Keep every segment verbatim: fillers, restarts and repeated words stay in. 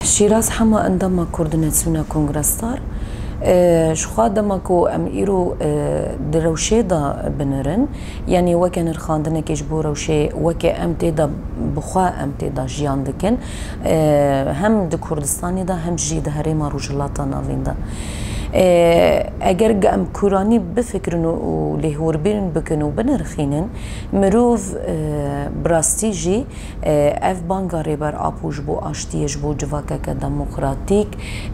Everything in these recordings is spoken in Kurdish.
Şîraz Hema, endama Koordînasyona Kongra Star. E, ji xwe dema ku em îro, e, di rewşê de binirin, yanî weke nirxandinekê ji bo rewşê, weke em tê de bi xwe em tê de jiyan dikin, e, hem di Kurdistanê de hem jî di herêma Rojhilata Navîn de. E, eger ge em kûranî bifikirin û, û lêhûrbîn bikin û binirxînin, mirov, e, bi rastî jî, e, ev banga Rêber Apo ji bo aştiyê, ji bo civakeke demokratîk,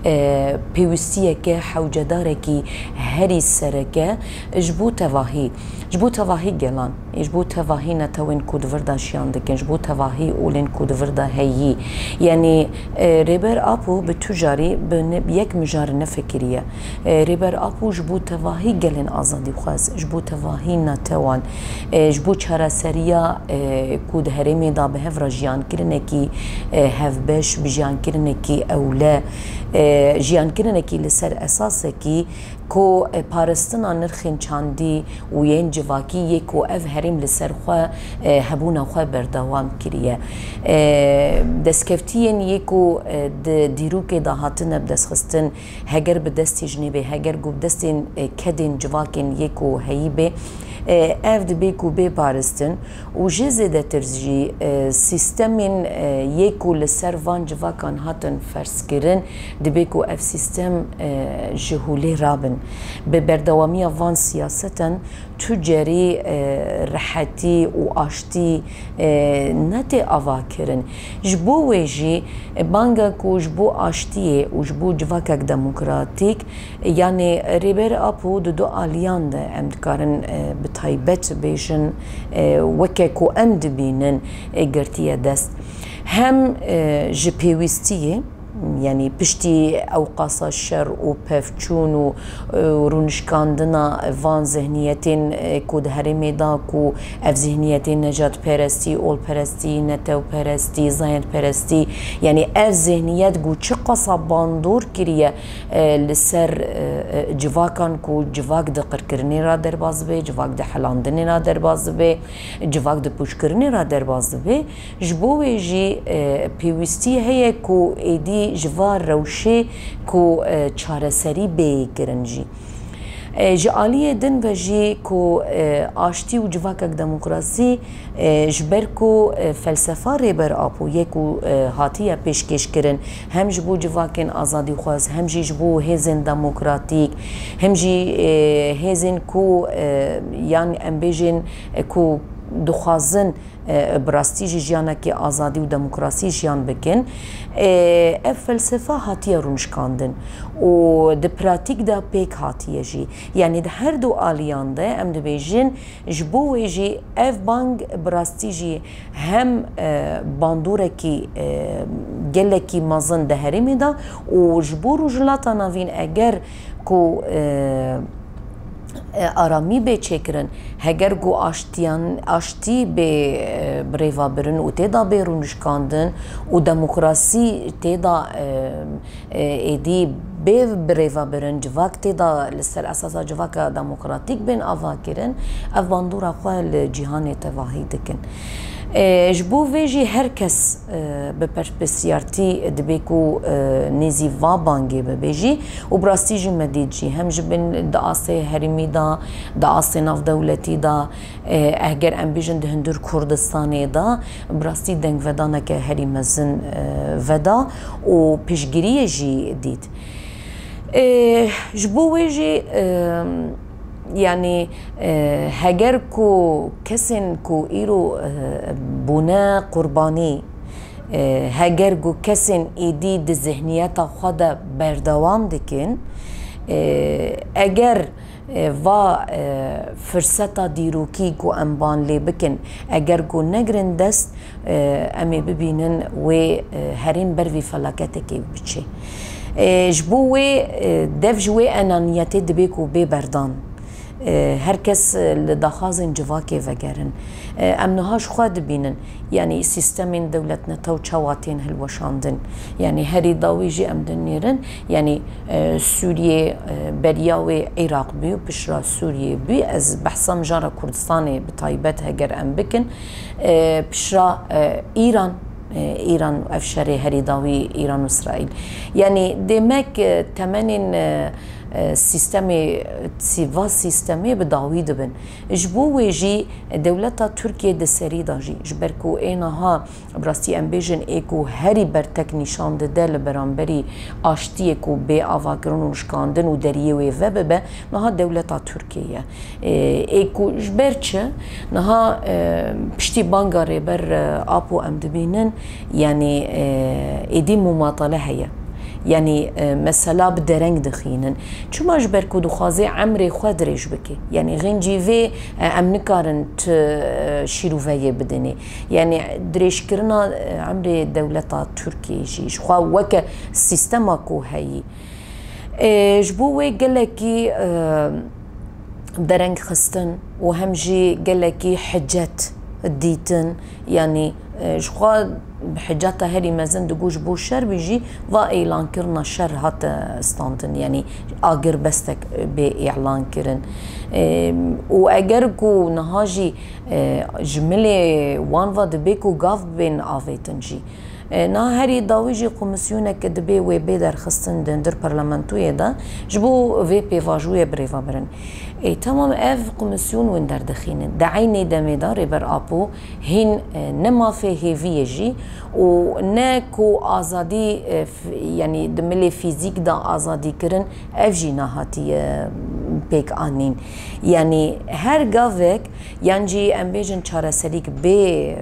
e, pêwîstiyeke hewcedarekî herî sereke ji bo tevahî, ji bo tevahî gelan, ji bo tevahî netewên ku di vir de jiyan dikin, ji bo tevahî olên ku di vir de heyî. Yanî, e, Rêber Apo bi tu carî bi ne-, bi yek mijar nefikiriye. E, Rêber Apo ji bo tevahî gelên azadîxwaz, ji bo tevahî netewan, e, ji bo çareseriya, e, ku di herêmê de bi hev re jiyankirinekî, e, hevbeş, bi jiyankirinekî ewle, e, jiyankirinekî li ser esasekî ku, e, paristina nirxên çandî û yên civakî yê ku ev herêm li ser xwe, e, hebûna xwe berdewam kiriye. E, destkeftiyên yê ku, e, di dîrokê de hatine bidestxistin, heger bi destê jinê bê, heger ku bi destên, e, kedên civakên yê ku heyî bê, e, ev dibê ku bê paristin û jê zêdetir jî, e, sîstemên, e, yê ku li ser van civakan hatin ferzkirin, dibê ku ev sîstem, e, ji holê rabin. Bi berdewamiya van siyasetan tu carî, e, rehetî û aştî, e, netê avakirin. Ji bo wê jî, e, banga ku ji bo aştiyê û ji bo civakek demokratîk, yanî Rêber Apo di du aliyan de em dikarin, e, bi taybet bêjin, e, weke ku em dibînin, e, girtiye dest. Hem, e, ji pêwîstiyê, yanî piştî ewqasa şer û pevçûn û, e, rûnişkandina van zihniyetên, e, ku di herêmê de ku ev zihniyetên nejatperestî, olperestî, netewperestî, zayendperestî, yanî ev zihniyet ku çiqasa bandor kiriye, e, li ser, e, e, civakan ku civak di qirkirinê re derbas dibe, civak di helandinê re derbas dibe, civak di pûçkirinê re derbas dibe. Ji bo wê jî, e, pêwîstî heye ku êdî ji va rewşê ku, e, çareserî bê kirin jî. E, ji aliyê din ve jî ku, e, aştî û civakek demokrasî, e, ji ber ku, e, felsefa Rêber Apo yê ku, e, hatiye pêşkêşkirin, hem ji bo civakên azadîxwaz, hem jî ji bo hêzên demokratîk, hem jî, e, hêzên ku, e, yan em bêjin, e, ku dixwazin, e, bi rastî jî jiyanekî azadî û demokrasî jiyan bikin. E, ev felsefe hatiye rûnişkandin û di pratîk de pêk hatiye jî. Yanî di her du aliyan de em dibêjin, ji bo wê jî ev bang bi rastî jî hem, e, bandorekî, e, gelekî mezin di herêmê de û ji bo Rojhilata Navîn eger ku, e, e, aramî bê çêkirin, heger ku aştiyan, aştî bê, e, birêvabirin û tê de bê rûnişkandin û demokrasî tê de, e, e, êdî bê birêvabirin, civak tê de li ser esasa civaka demokratîk bên avakirin, ev bandora xwe li cîhanê tevahî dikin. E, ji bo vê jî her kes, e, bi berpirsiyartî dibê ku, e, nêzî va bangê bibe jî û bi rastî jî me dît jî hem ji bin di astê herêmî de, di astê navdewletî de, e, eger em bêjin di hundir Kurdistanê de bi rastî dengvedaneke herî mezin, e, veda û piştgiriyê jî dît. E, ji bo wê jî, e, yanî, e, heger ku kesên ku îro, e, bûne qurbanî, e, heger ku kesên êdî di zihniyeta xwe de berdewam dikin, e, eger, e, va, e, firseta dîrokî ku em ban lê bikin, eger ku negirin dest, e, em ê bibînin wê, e, herêm ber vî felaketekê biçe. E, ji bo wê, e, dev ji wê enaniyetê dibê ku bê berdan. E, her kes, e, li daxwazên civakê vegerin. E, em niha ji xwe dibînin, yanî sîstemên dewletnetew çawa tên hilweşandin. Yanî herî dawî jî em dinêrin, yanî, e, Sûriyê, e, beriya wê Iraq bû, pişra Sûriyê bû. Ez behsa mijara Kurdistanê bi taybet heger em bikin, e, pişra, e, Îran, Îran, ev şerê herî dawî Îran û Îsraîl. Yanî demek, e, temenên, e, e, sîstemê, sî-, va sîstemê bi dawî dibin. Ji bo wê jî dewleta Tirkiyê di serî de jî, ji ber ku ê niha bi rastî em bêjin ê ku herî bertek nîşan dide li beramberî aştiyê ku bê avakirin û şikandin û deriyê wê vebibe, niha dewleta Tirkiyê ye. Ê, ê ku ji ber çi? Niha, e, piştî banga Rêber, e, Apo em dibînin, yanî, e, êdî mumatale heye. Yanî, e, mesela bi dereng dixînin. Çima? Ji ber ku dixwaze emrê xwe dirêj bike. Yanî, xêncî vê, e, em nikarin tu, e, şîroveyê bidinê. Yanî, dirêjkirina, e, emrê dewleta Tirkiyê jî, ji xwe weke sîstema ku heyî. E, ji bo wê gelekî, e, dereng xistin û hem jî gelekî hicet dîtin, yanî, e, ji xwe hiceta herî mezin digo ji bo şer bî jî va îlankirina şer hate standin, yanî agirbestek bê îlan kirin. E, û eger ku niha jî, e, ji milê wan ve dibê ku gav bên avêtin jî, E, niha herî dawî jî komîsyoneke dibê wê bê derxistin di hundir parlamentoyê de ji bo vê pêvajoyê birêve birin. Ê, temam ev komîsyon win derdixînin. Di eynê demê de Rêber Apo hîn, e, ne mafê hêviyê jî û ne ku azadî, e, f-, yanî di milê fîzîk de azadî kirin, ev jî nehatiye pêk anîn. Yanî her gavek Yan jî em bêjin çareserîk bê, em,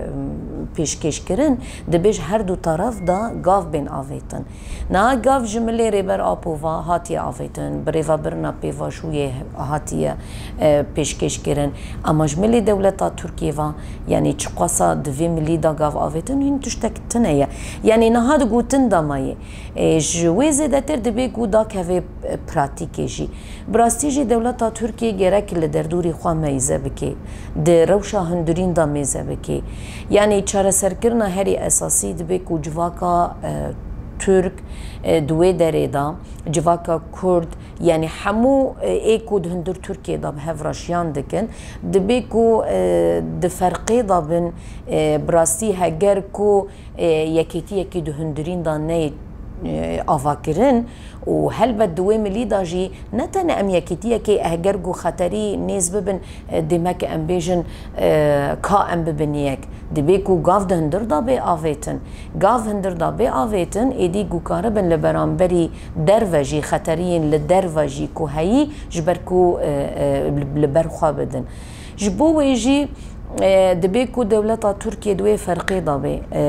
pêşkêşkirin, dibê ji her du taraf de gav bên avêtin. Niha gav ji milê Rêber Apo ve hatiye avêtin, birêvebirina pêvajoyê hatiye, e, pêşkêşkirin. Ama ji milê dewleta Tirkiyê ve, yanî çiqasa di vê milî de gav avêtin, hîn tiştek tune ye. Yanî niha di gotin de maye. E, ji wê zêdetir dibê ku dakeve, e, pratîkê jî. Bi rastî jî dewleta Tirkiyê gerek li derdorê xwe meyze bike, di rewşa hundirîn de mêze bike. Yanî çareserkirina herî esasî dibe ku civaka, e, Tirk, e, di wê derê de, civaka Kurd, yanî hemû, e, ê ku di hundir Tirkiyê de bi hev re jiyan dikin, dibe ku, e, di ferqê de bin, e, bi rastî heger ku e, yekêtiyekî di hundirîn de neyê, e, avakirin û helbet di wê milî de jî ne tenê em yekêtiyekê heger ku xeterî nêz bibin, e, demek em bêjin, e, ka em bibin yek. Dibê ku gav di hundir de bê avêtin. Gav hundir de bê avêtin, êdî ku karibin li beramberî derve jî, xeteriyên li derve jî ku heyî, ji ber ku, e, e, li, li ber xwe bidin. Ji bo wê jî, e, dibê ku dewleta Tirkiyê di wê ferqê de be, e,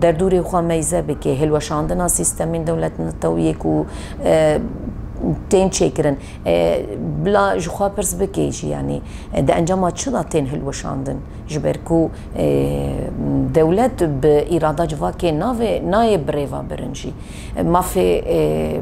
derdorê xwe meyze bike, hilweşandina sîstemên dewletnetewiyê ku, e, tên çêkirin, e, bila ji xwe pirs bike jî, yanî, e, di encama çi de tên hilweşandin? Ji ber ku, e, dewlet bi îrada civakê navê, nayê birêve birin jî. Mafê, e,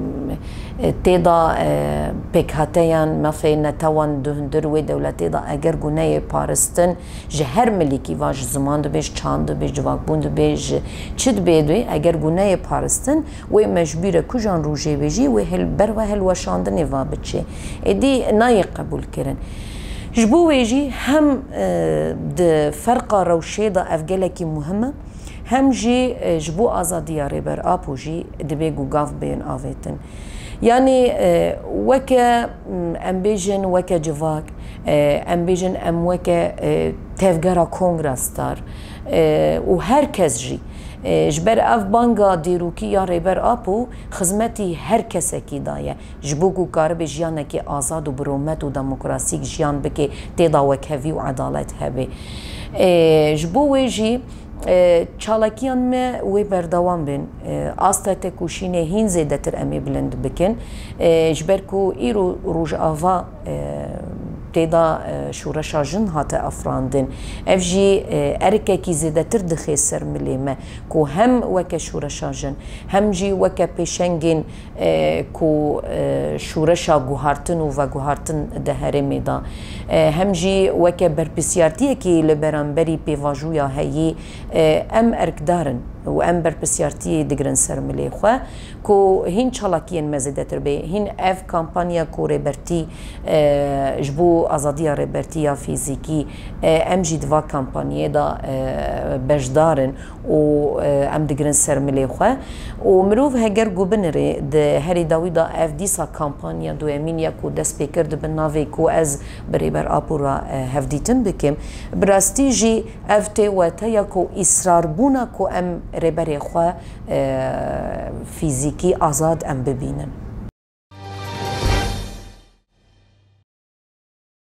e, tê de, e, pêkhateyan, mafê netewan di hundir wê dewletê de eger ku neyê paristin, ji her milîkî va, ji ziman dibe, ji çand dibe, ji civakbûn dibe, ji çi dibe, dibe, eger ku neyê paristin, wê mecbûr e ku jan rojê be jî wê hil-, ber ve hilweşandinê va biçe. Êdî nayê qebûlkirin. Ji bo wê jî hem, e, di ferqa rewşê de ev gelekî muhim e, hem jî, e, ji bo azadiya Rêber Apo jî dibe ku gav bên avêtin. Yanî, e, weke, m, em bêjin weke civak, e, em bêjin em weke, e, tevgera Kongra Star, e, û her kes jî, e, ji ber ev banga dîrokî ya Rêber Apo xizmetî her kesekî daye. Ji bo ku karibe jiyanekê azad û bi rûmet û demokrasîk jiyan bike, tê de wekhevî û edalet hebe. E, ji bo wê jî, e, çalakiyan me wê berdewam bin. E, asta tekoşînê hîn zêdetir em ê bilind bikin. E, ji ber ku îro Rojava, e, tê de, e, şoreşa jin hate afirandin. Ev jî, e, erkekî zêdetir dixe ser milê me, ku hem weke şoreşa jin, hem jî weke pêşengên e, ku, e, şoreşa guhartin û veguhartin di herêmê de, e, hem jî weke berpirsiyartiyekî li beramberî pêvajoya heyî, e, em erkdar in. û em berpirsiyartiyê digirin ser milê xwe ku hîn çalakiyên me zêdetir bê. Hîn ev kampanya ku Rêbertî, e, ji bo azadiya Rêbertî ya fîzîkî, e, em jî di va kampanyê de, e, beşdar in û, e, em digirin ser milê xwe. Û mirov heger ku binirê di herî dawî de ev dîsa kampanya duyemîn ya ku dest pê kir di bin navê ku ez bi Rêber Apo re, e, hevdîtin bikim. Bi rastî jî ev tê wete ya ku îsrarbûna ku em rêberê xwe, e, fîzîkî azad em bibînin.